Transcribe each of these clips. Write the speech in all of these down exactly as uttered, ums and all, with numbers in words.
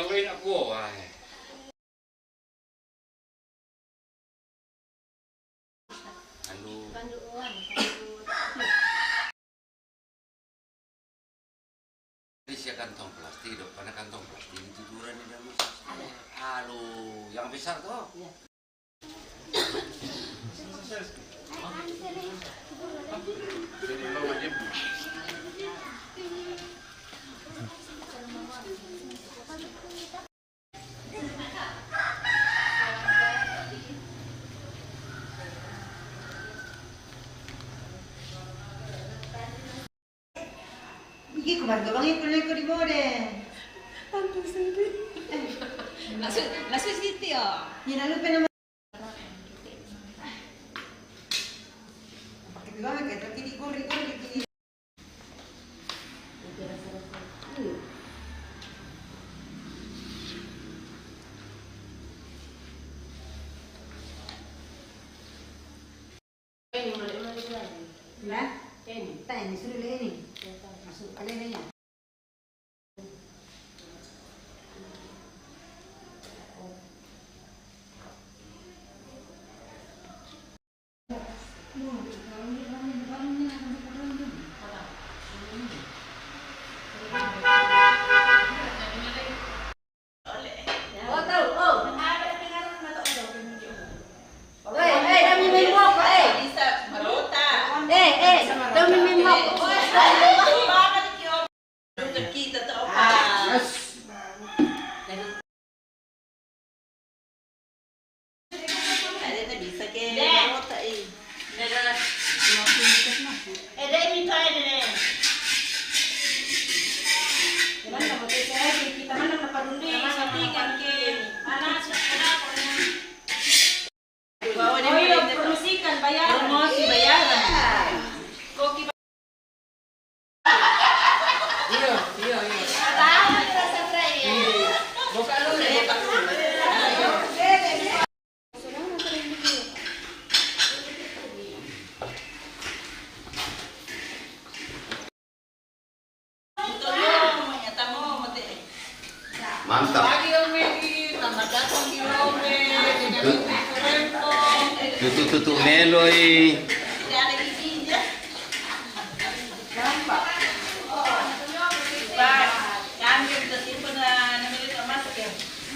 Kawin aku, wah. Anu. Isi kantong plastik, dok, pada kantong plastik itu turun di dalam. Aduh, yang besar tuh. Iya. Iki keluarga bang itu leko di mode. Ampun sedih. Maksud, maksud Siti ya? Ni lalu pena. Tapi bang, kita kiri, kiri, kiri, kiri. Ini, ini, ini, ini. Nah? Ini. Tak, ini, suruh ini. Masuk kalian ini. Eh, eh, dami memok, eh. Eh, eh, dami memok. Kita to, pa. Ah. Ada na bisa ke. Dek. Marota, eh. Dek. Eh, dek, minta aja, dek. Mana na, kita mana na padundi, sampingan ke. Anak, anak, anak. Bawa dia. Oh, iya, promosikan, bayaran. Promosi, bayaran. Koki. Iya, iya, iya. Iya. Buka dulu, buka dulu. Mantap. Tutu, tutu meloi.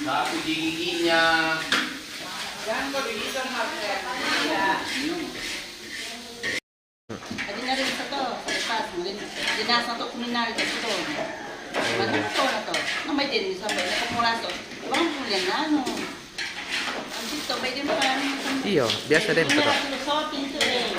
Sapu di giginya. Adi na rin sa to, sa itas, ngalin, dinasa to, kuminal ka sa to. Ano to na to? Ang may din, sabay na kapuraso. Ibang huli na, ano? Ang dito, may din pa, ano, Iyo, biasa din pa to. Sa pinto, eh.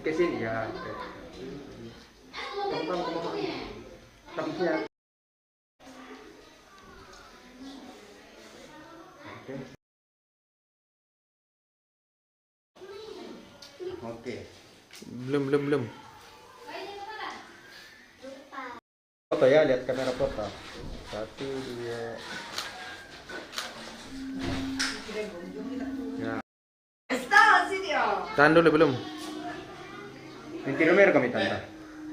Ke sini ya. Oke. Tong, tong, tong, tong. Tong, ya. Oke. Oke. Belum, belum, belum. Foto ya, lihat kamera foto. Satu, dua. Ya. Tahan dulu, belum. Mentira, merekam itu, tante.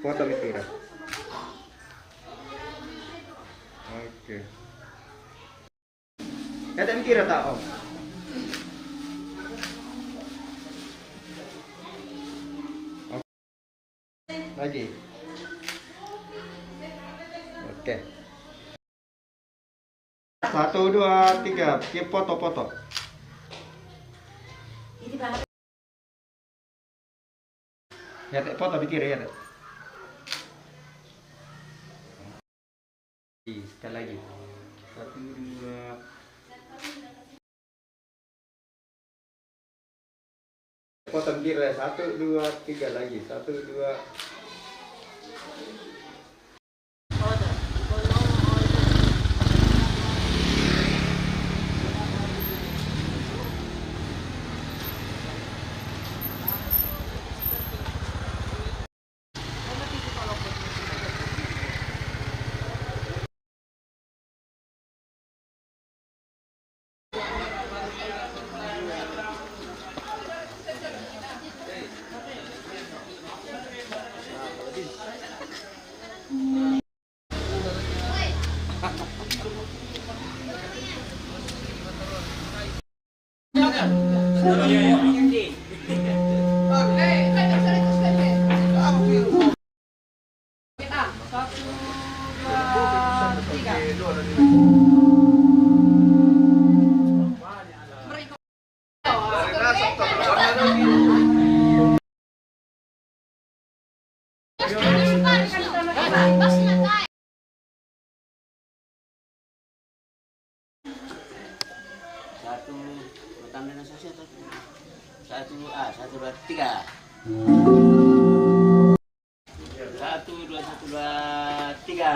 Foto mentira. Oke. Ya, mentira, tak, Om. Lagi. Oke. Satu, dua, tiga. Oke, foto, foto. Ya, Tek, foto, bikin ya, Tek. Ih, sekali lagi. Satu, dua. Potong kiri, satu, dua, tiga lagi. Satu, dua. Satu, dua, tiga. Satu, pertama dengan saya, satu. Satu, ah, satu, dua, tiga. Satu, dua, satu, dua, tiga.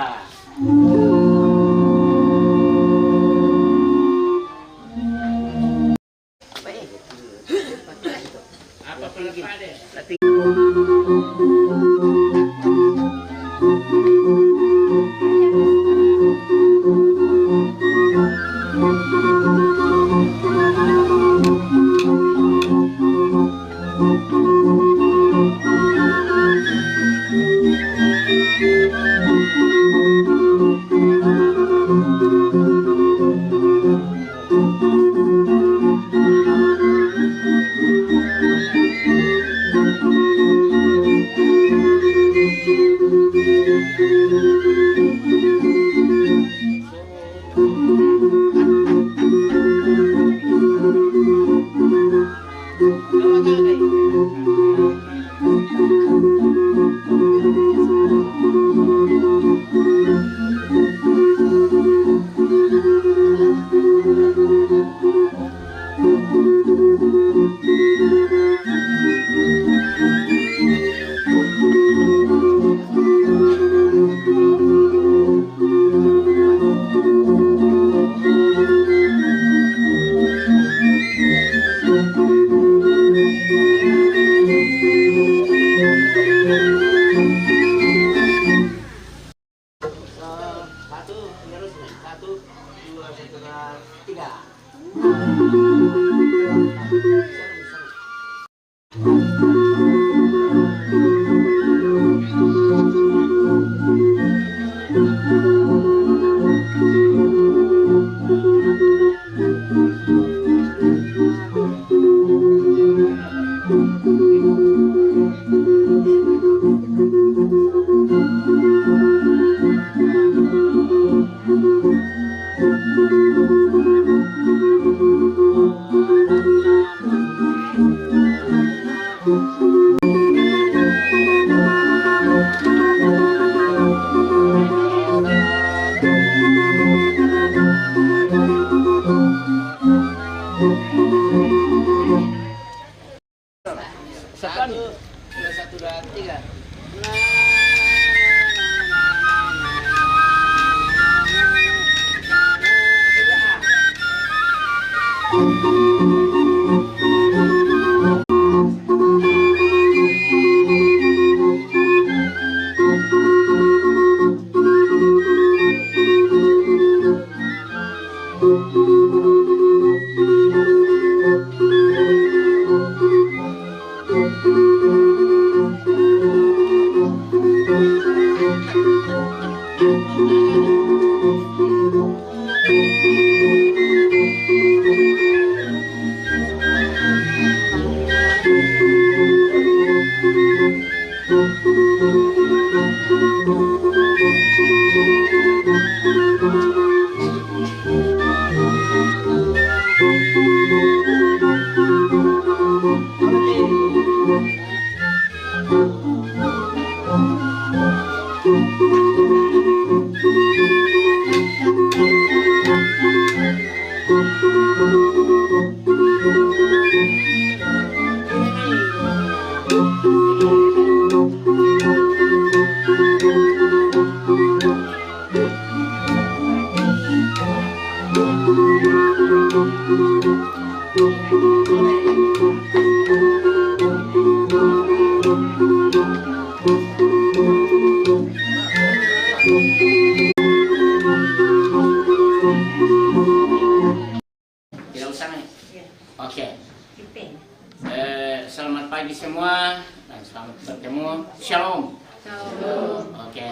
Tidak usah, nih. Iya. Oke. Ipin. Eh, selamat pagi semua dan selamat bertemu. Shalom. Shalom. Oke.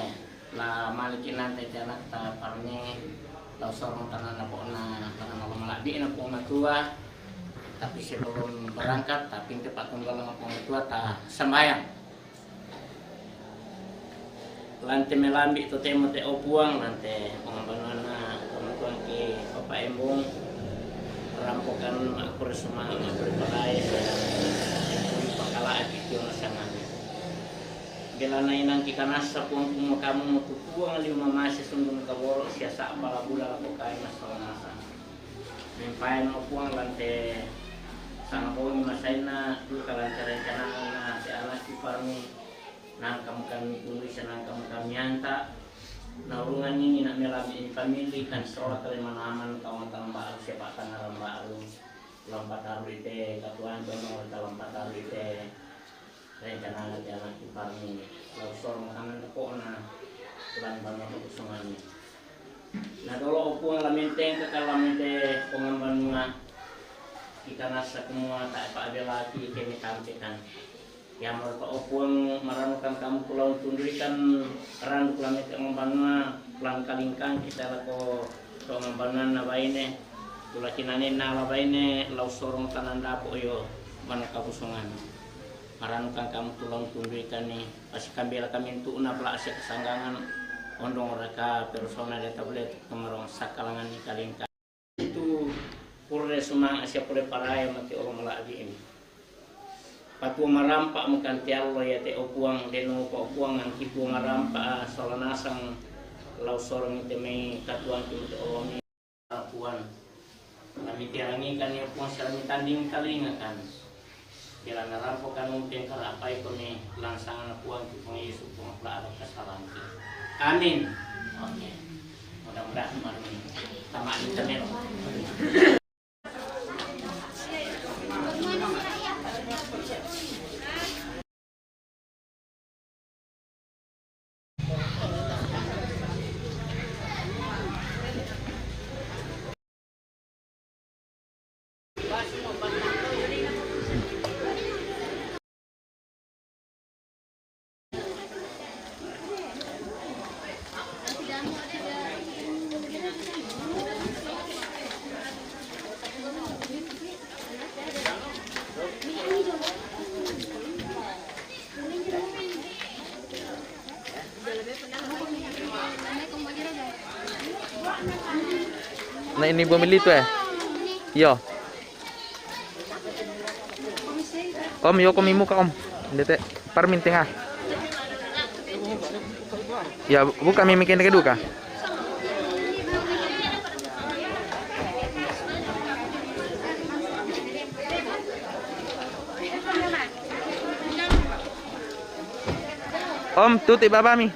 La mali ki nante te anakta parmi, la usorong tanana pona, tanana lomalabi na Puang Matua. Tapi sebelum berangkat, tapi inte patunggala na Puang Matua ta sambayang. Lante melambi to temo te o Puang, lante pangambanuana pamatuang ki Papa Embong, rampokan makure sumanga makure palai, pakala aki kiona sangani. Belana inang ki kanasa Puang, kumua kamu mo tu Puang liu mamase sunggu kaboro sia sa pala bula lako kai masalamasa. Mimpaen mo Puang lante sanga bongi masaina duka lante rencanana te anakki parmi, nangka mo kami tundui, nangka mo kami anta. Naurungan ini nak melabi pamili kan sola kale manaman kau matamba alu sepak tangaramba alu. Lampa taru ite katuan kono lampa taru ite. Rencanana te anakki parmi, la usorong tanana pona, lan banua pakusungani. Na dolo o Puang la menteng kakal la mente pangambanua, kita nasa kumua ta pabelaki kemi tampekan. Ia morta o Puang maranukan kamu ku la untunduikan randu ku la mente pangambanua, lan kalingkang kita lako pangambanuan na baine, tula kinanena la baine, la usorong tanana dapo io, bana kabusungan. Maranukan kamu tu la untunduikan ni, pasi kambela kami untukna pala ase kasanggangan, ondong raka persona de tablet kamarong sakalangan ni kalingka. Itu pure sumang ase pure parai mati orang malak di ini. Patua marampa makan tiallo ya te o Puang deno pa o Puang angki tua marampa solanasang lau sorong te mai katuang ki mati orang. Puang. Kami tiangi kan ya Puang, salami tanding talinga kan. Bila narampo kan mungkin karapai kami langsang na Puang ki Puang Yesus Puang pula ada kesalahan ki. Amin. Oke. Mudah-mudahan mari tamat di temen. Na ini bumili tu, eh? Iyo. Om, iyo, komi muka, Om. Dete, parminting, ah. Ya, buka mi mikin keduka. Om, tuti baba mi.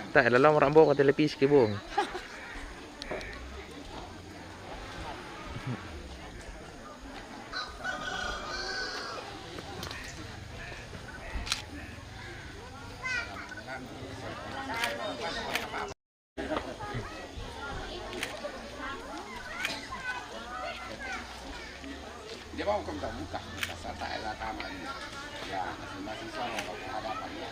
Tak, lalu orang bawa ke televisi ke, Bung. Dia bawa kau buka, buka sata ela taman. Ya, masing-masing sama kau ada apa dia.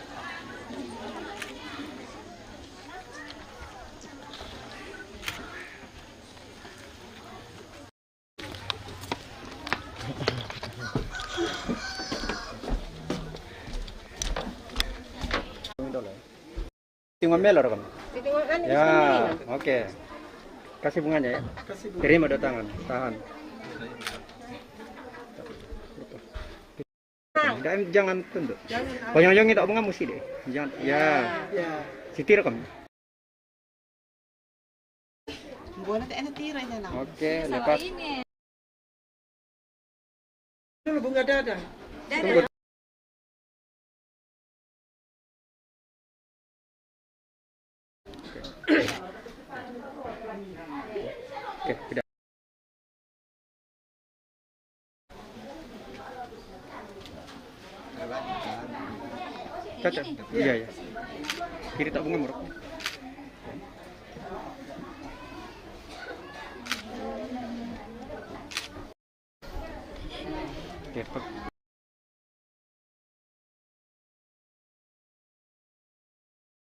Tinggal melo kan? Tinggal anu, ya, oke. Kasih bunganya ya. Terima dua tangan, tahan. Dan jangan tunduk. Ponyong-ponyong tak bunga mesti deh. Jangan, ya. Ya. Sitir kan? Buat nanti enak tirai sana. Oke, lepas. Dulu bunga dada. Dada. Oke, sudah. Caca, iya, iya. Kiri tak bunga merokok. Oke, pe-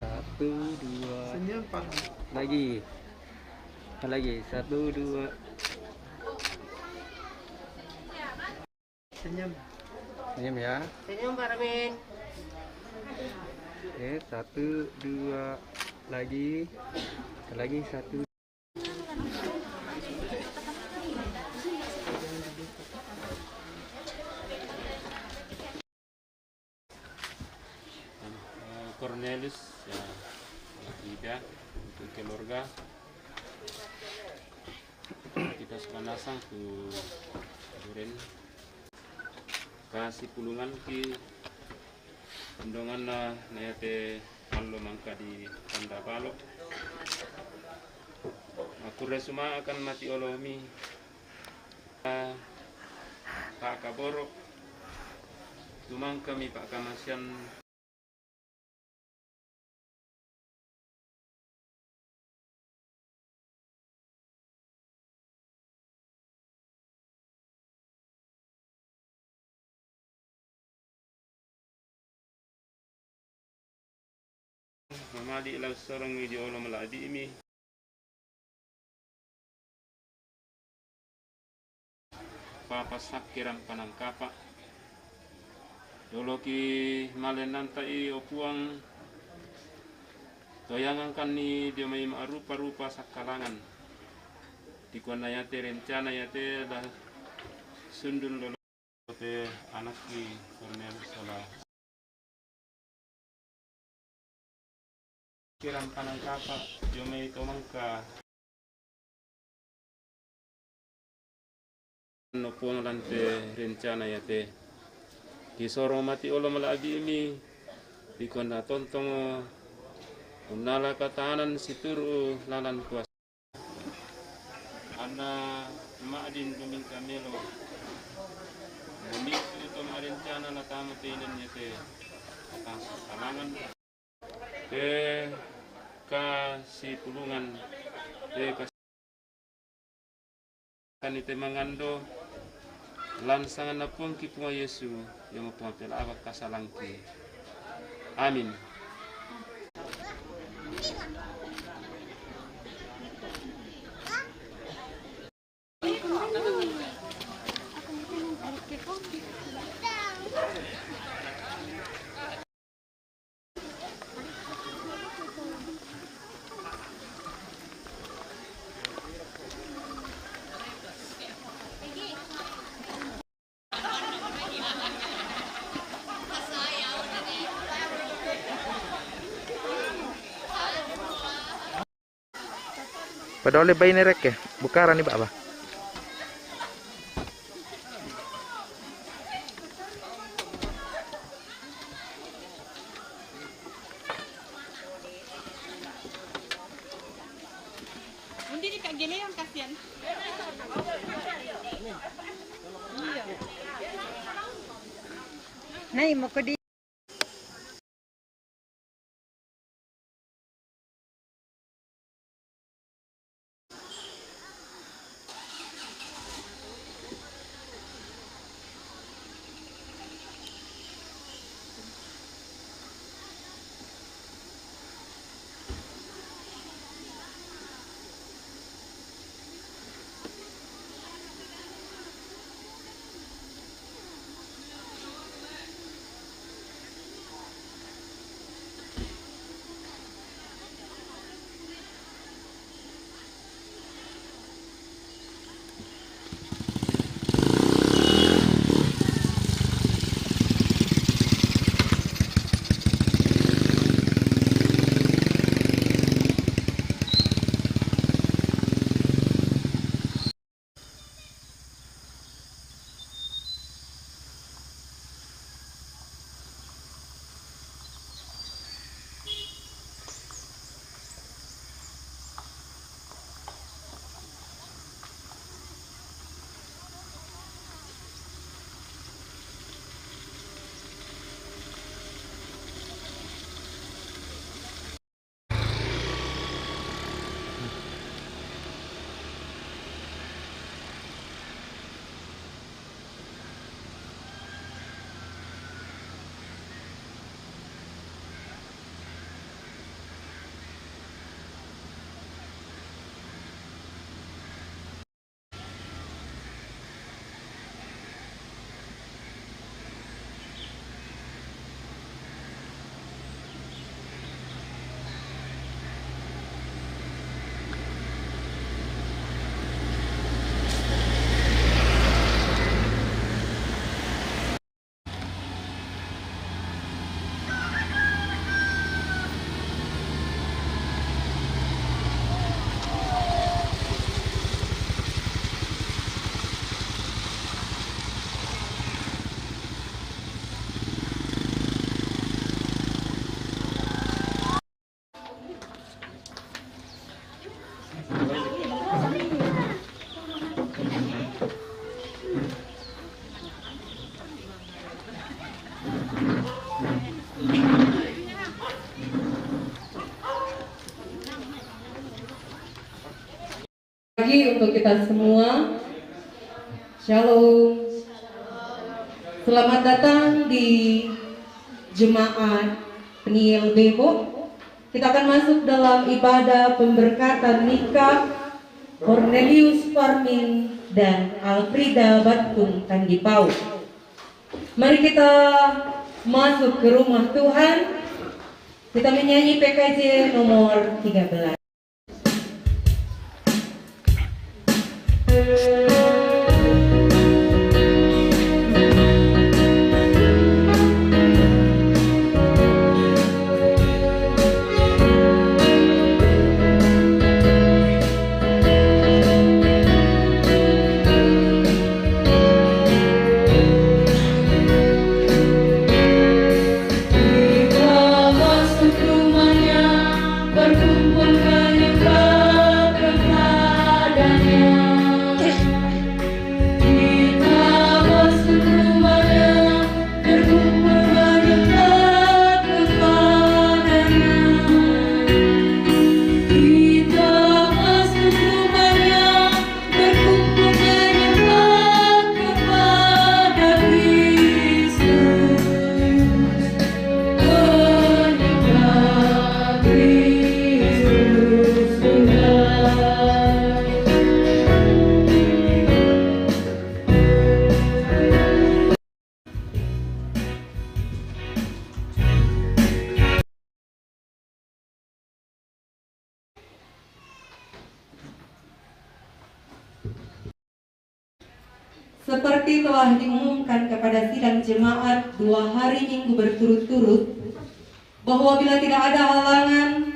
Satu, dua. Senyum, Pak. Lagi. Lagi. Satu, dua. Senyum. Senyum ya. Senyum, Pak Ramin. Oke, satu, dua, lagi. Lagi satu. Eh, Cornelius, ya, kita untuk keluarga, kita suka nasang tu duren. Kasi pulungan ki tondonganna nayate allo mangka di tanda palo. Makurre suma akan mati olomi. Pak Kaboro, tumangkami Pak Kamasian. Mali' lau sorong di olo mala'bi'mi. Papasakkiran panangkapa'. Doloki malennanta'i, o Puang, toyangangkanni dio mai ma'rupa-rupa sakkalangan. Dikuanna yate rencana yate la sundun lolo te anakki Kornel sola. Kirang panangkapa' dio mai to mangka. No Puang, lante rencana yate. Kisoro mati olo mala'bi'mi, dikonna tontongo unnala katanan situru' lalan kuasa. Anna ma'din dumingka melo. Mamitu to ma'rencana natama te inan yate. Atang sakalangan. Te kasipulungan. Te kas- Kani te mangando, lan sanganna Puangki Puang Yesu, iamo Puang pela aba kasalangki. Amin. Pada ole baine rekke, bukarani baba. Undi di Kak Gele yang kasihan. Iya. Nai, mau ke di Pagi untuk kita semua. Shalom. Selamat datang di jemaat Peniel Depok. Kita akan masuk dalam ibadah pemberkatan nikah Cornelius Parmin dan Alfrida Batkun Tandipau. Mari kita masuk ke rumah Tuhan. Kita menyanyi P K J nomor tiga belas. Kita masuk rumahnya, berkumpul menyembah kepada-Nya. Kita masuk rumahnya, berkumpul menyembah kepada-Nya. Kita masuk rumahnya, berkumpul menyembah kepada Kristus. Menyembah Kristus Tuhan. Seperti telah diumumkan kepada sidang jemaat dua hari Minggu berturut-turut, bahwa bila tidak ada halangan,